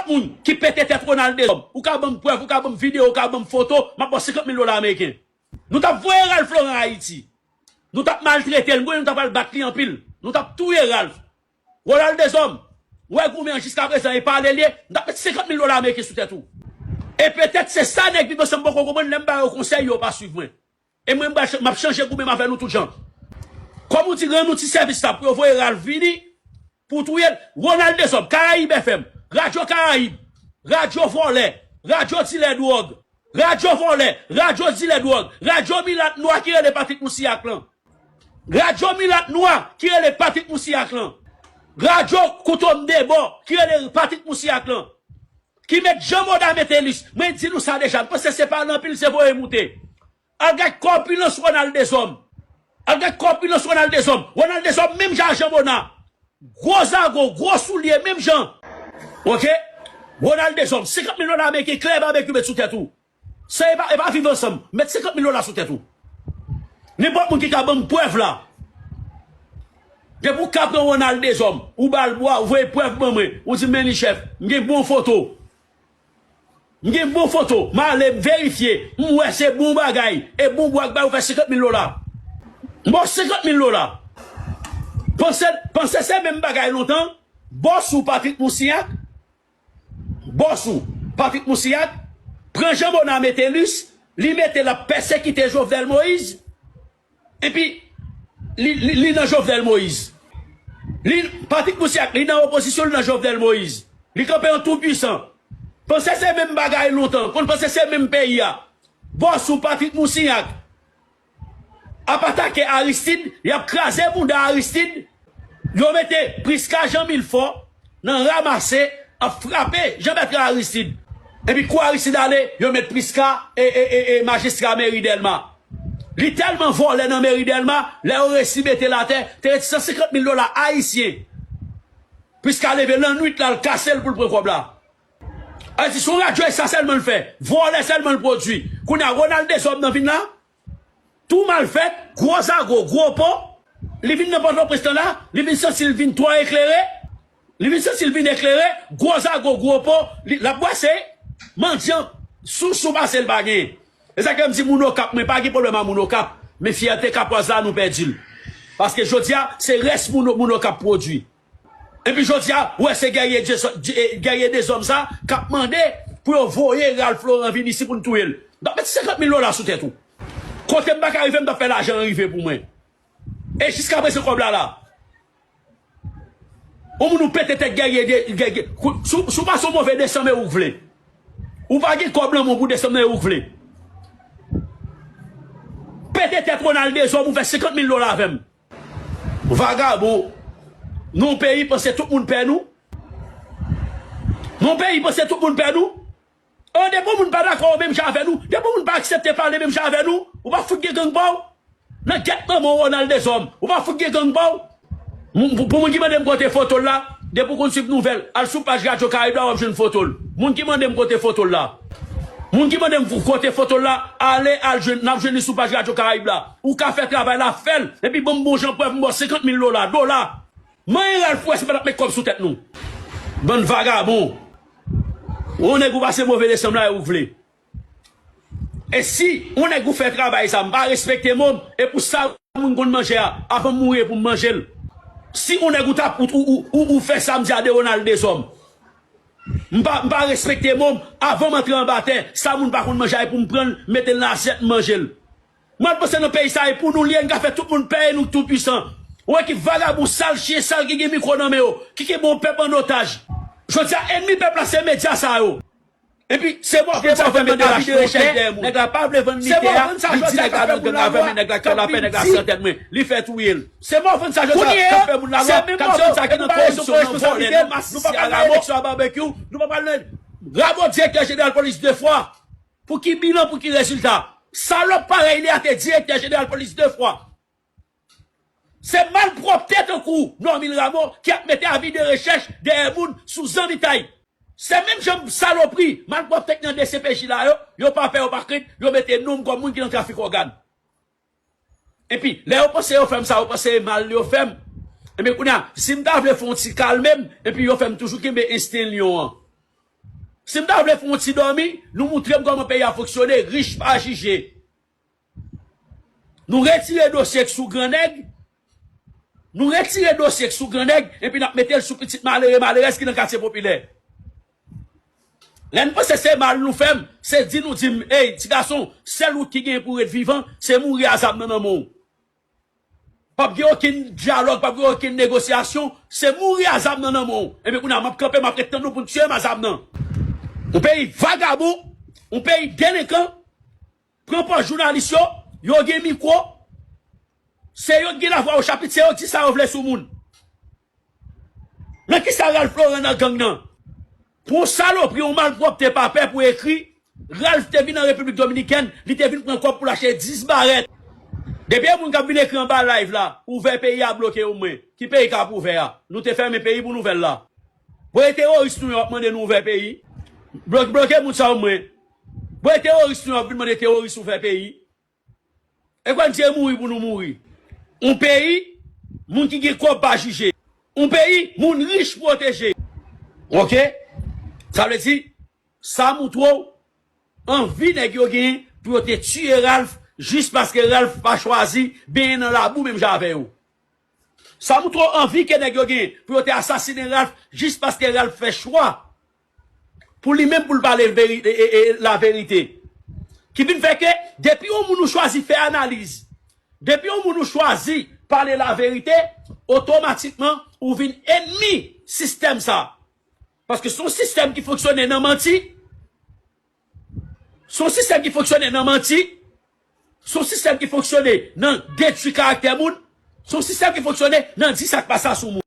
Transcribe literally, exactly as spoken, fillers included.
moun ki pete tèt Ronald Dezòm. Ou ka ban m prèv, ou ka ban m videyo, ou ka ban m foto, m ap ba w senkant mil dola ameriken. Nou t ap voye Ralph Laurent Ayiti. Nou t ap maltrete l, m konnen nou t ap al bat li anpil. Nou t ap touye Ralph. Ronald Dezòm, ou wè goumen an jiskaprezan e pale l ye, m t ap met senkant mil dola ameriken sou tèt ou. E petèt se sa nèg Viv Ansanm poko konprann, lè m ba yo konsèy, yo pa swiv mwen. E mwen, m pral ch-, m ap chanje goumen m avè nou tout jan. Kòm ou di, rann nou ti sèvis la pou yo voye Ralph vini, pou touye l. Ronald Dezòm, Karayib F M, Radyo Karayib, radyo vòlè, radyo dilè dwòg, radyo vòlè, radyo dilè dwòg, radyo milat nwa ki rele Patrick Moussignac lan, radyo milat nwa ki rele Patrick Moussignac lan, radyo kouto m de bò ki rele Patrick Moussignac lan, ki met Jean Baudard Metellus. Mwen di nou sa deja, m panse se pa l anpil, se voye moute. Al gad kòpilans Ronald Dezòm. Al gad kòpilans Ronald Dezòm. Ronald Dezòm, menm jan a Jean Baudard. Gwo zago, gwo soulye, menm jan. Oke? Ronald Dezòm, senkant mil dola ameriken klè babekyou met sou tèt ou. Sa e pa, e pa Viv Ansanm. Met senkant mil dola sou tèt ou. Nenpòt moun ki ka ban m prèv la. Depi w ka pran Ronald Dezòm, ou ba l bwa, ou voye prèv ban mwen, ou di m, men li chèf, m gen bon foto. M gen bon foto, m ale, m verifye, m wè se bon bagay, e bon bwa k bay ou fè senkant mil dola. M ba w senkant mil dola. Panse, panse se menm bagay lontan, bòs ou Patrick Moussignac, bòs ou Patrick Moussignac, pran Jean Baudard Metellus, li mete l ap pèsekite Jovenel Moïse, epi li, li, li nan Jovenel Moïse. Li, Patrick Moussignac, li nan opozisyon, li nan Jovenel Moïse. Li kanpe an tou pwisan. Panse se menm bagay lontan, konn panse se menm peyi a. Bòs ou Patrick Moussignac ap atake Aristide, y ap kraze bounda Aristide. Yo mete Prisca Jean Milfort nan ramase, ap frape Jean Bertrand Aristide. Epi kou Aristide ale, yo met Prisca e, e, e, e majistra meri Dèlma. Li tèlman vòlè nan meri Dèlma, lè yo resi mete l atè, te ret san senkant mil dola ayisyen. Prisca leve lannwit la, l kase l pou l pran kòb la. Ayiti se yon radyo, e sa sèlman l fè. Vòlè sèlman l pwodui. Kounye a, Ronald Dezòm nan vin la, tou mal fèt, gwo zago, gwo po. Li vin nan Pòtoprens lan la, li vin santi l vin twò eklere. Li vin santi l vin eklere, gwo zago, gwo po. Li, l ap bwase, mandyan, sousou pase l pa genyen. E sa k fè m di moun Okap, mwen pa gen pwoblèm a moun Okap. Men fyète kapwaz la, nou pèdi l. Paske jodi a, se rès moun, moun Okap pwodui. Epi jodi a, ou wè se Guerrier Dezò-, Di-, eh, Guerrier Dezòm sa k ap mande pou yo voye Ralph Laurent vin isi pou n touye l. M ap met senkant mil dola sou tèt ou. Kote m pa ka rive, m t ap fè lajan an rive pou mwen. E jiskaprezan kòb la la. Yon moun ou pete tèt Guerrier de, Guerrier, kou-, si w, si w pa se yon move desanm e ou k vle. Ou pa gen kòb nan men w pou desanm nan e ou k vle. Pete tèt Ronald Dezòm, ou fè senkant mil dola avè m. Vagabon. Nou peyi panse tout moun pè nou. Nou peyi panse tout moun pè nou. An depi yon moun pa dakò menm jan avè nou, depi yon moun pa aksepte pale menm jan avè nou, ou pa fout gen gang pa w. Nan gèt manman w Ronald Dezòm, ou pa fout gen gang pa w. Pou, pou moun ki mande m kote foto l la, depi w konn swiv nouvèl, al sou paj Radyo Karayib la, w ap jwenn foto l. Moun ki mande m kote foto l la, Moun ki mande m kote foto l la, ale al jwenn, n ap jwenn li sou paj Radyo Karayib la. Ou ka fè travay la, fè l. Epi ban m bon jan prèv, m ba w senkant mil dola, dola. Manyen Ralph wè si pa t ap met kòb sou tèt nou. Bann vagabon. Yon nèg ou pase move desanm la e ou k vle. E si yon nèg ou fè travay sa, m pa respekte mo m, e pou sa moun konn manje a, avan m mouri e pou m manje l. Si yon nèg ou t ap, ou, ou, ou, ou, ou fè sa m di a de Ronald Dezòm. M pa, m pa respekte mo m. Avan m antre anba tè, sa moun pa konn manje a, e pou m pran l, mete l nan asyèt, m manje l. Mwen panse nan peyi sa, e pou nou l ye, n ka fè tout moun pè, e nou k tou pwisan. Ou wè ki vagabon sal, chen sal ki gen mikwo nan men yo, ki kenbe yon pèp an otaj. Jodi a, ènmi pèp la, se medya sa yo. Epi, se mòve sa fè mete avi de rechèch dèyè moun. Nèg la pa vle vann li tè a, li di nèg la nan gang avè m, nèg la k fè lapè, nèg la san tèt mwen. Li fè touye l. Se mò vann sa jodi a k ap fè moun lalwa, k ap di moun sa ki nan koripsyon, nan vòlè, nan masisi a la mò. Nou pa pral nan eleksyon a babekyou, nou pa pral nan ramo direktè jeneral polis de fwa. Pou ki bilan, pou ki rezilta? Salòp parèy li a te direktè jeneral polis de fwa. Se malpwòpte tankou Normil Rameau ki ap mete avi de rechèch dèyè moun sou zanmitay. Se menm jan salopri, malpwòpte k nan D C P J la yo, yo pa pè, yo pa krent, yo mete non m kòm moun ki nan trafik ògàn. Epi, lè yo panse yo fè m sa, yo panse e mal yo fè m. Ebyen, kounye a, si m ta vle fè yon ti kalme m, epi yo fè m toujou kenbe ensten lyon an. Si m ta vle fè yon ti dòmi, nou moutre m kòman peyi a fonksyone, rich pa jije. Nou retire dosye k sou gran nèg, nou retire dosye k sou gran nèg, epi n ap mete l sou pitit malere, malerèz ki nan katye popilè. Lè n panse se mal nou fè m, se di nou di m, ey, ti gason, sèl wout ki genyen pou w ret vivan, se mouri a zam nan nan men w. P ap gen okenn dyalòg, p ap gen okenn negosyasyon, se mouri a zam nan nan men w. Ebyen, kounye a, m ap kanpe, m ap ret tann nou pou n tiye m a zam nan. Yon peyi vagabon, yon peyi delenkan, pran pòz jounalis yo, yo gen mikwo, se yo k gen lavwa o chapit, se yo k di sa yo vle sou moun. Nan kisa Ralph Laurent nan gang nan? Pou yon salopri, yon malpwòpte pa pè pou ekri, Ralph te vin an Repiblik Dominikèn, li te vin pran kòb pou l achte dis barèt. Depi e moun k ap vin ekri anba live la, ouvè peyi a bloke yo mwen. Ki peyi k ap ouvè a? Nou te fèmen peyi pou nouvèl la. Bon, e teworis nou yo ap mande nou ouvè peyi? Bloke, bloke moun sa yo mwen. Bon, e teworis nou yo ap vin mande teworis ouvè peyi? E kwè n te mouri pou nou mouri. Yon peyi, moun ki gen kòb pa jije. Yon peyi, moun rich pwoteje. Oke? Sa vle di, sa moutre w anvi nèg yo genyen pou yo te tiye Ralph jis paske Ralph pa chwazi benyen nan labou menm jan avè yo. Sa moutre w anvi ke nèg yo genyen pou yo te asasinen Ralph jis paske Ralph fè chwa pou li menm pou l pale veri-, e, e, e, laverite. Ki vin fè ke depi yon moun ou chwazi fè analiz, depi yon moun ou chwazi pale laverite, otomatikman ou vin ènmi sistèm sa. Paske se yon sistèm ki fonksyone nan manti, se yon sistèm ki fonksyone nan manti, se yon sistèm ki fonksyone nan detwi karaktè moun, se yon sistèm ki fonksyone nan di sa k pa sa sou moun.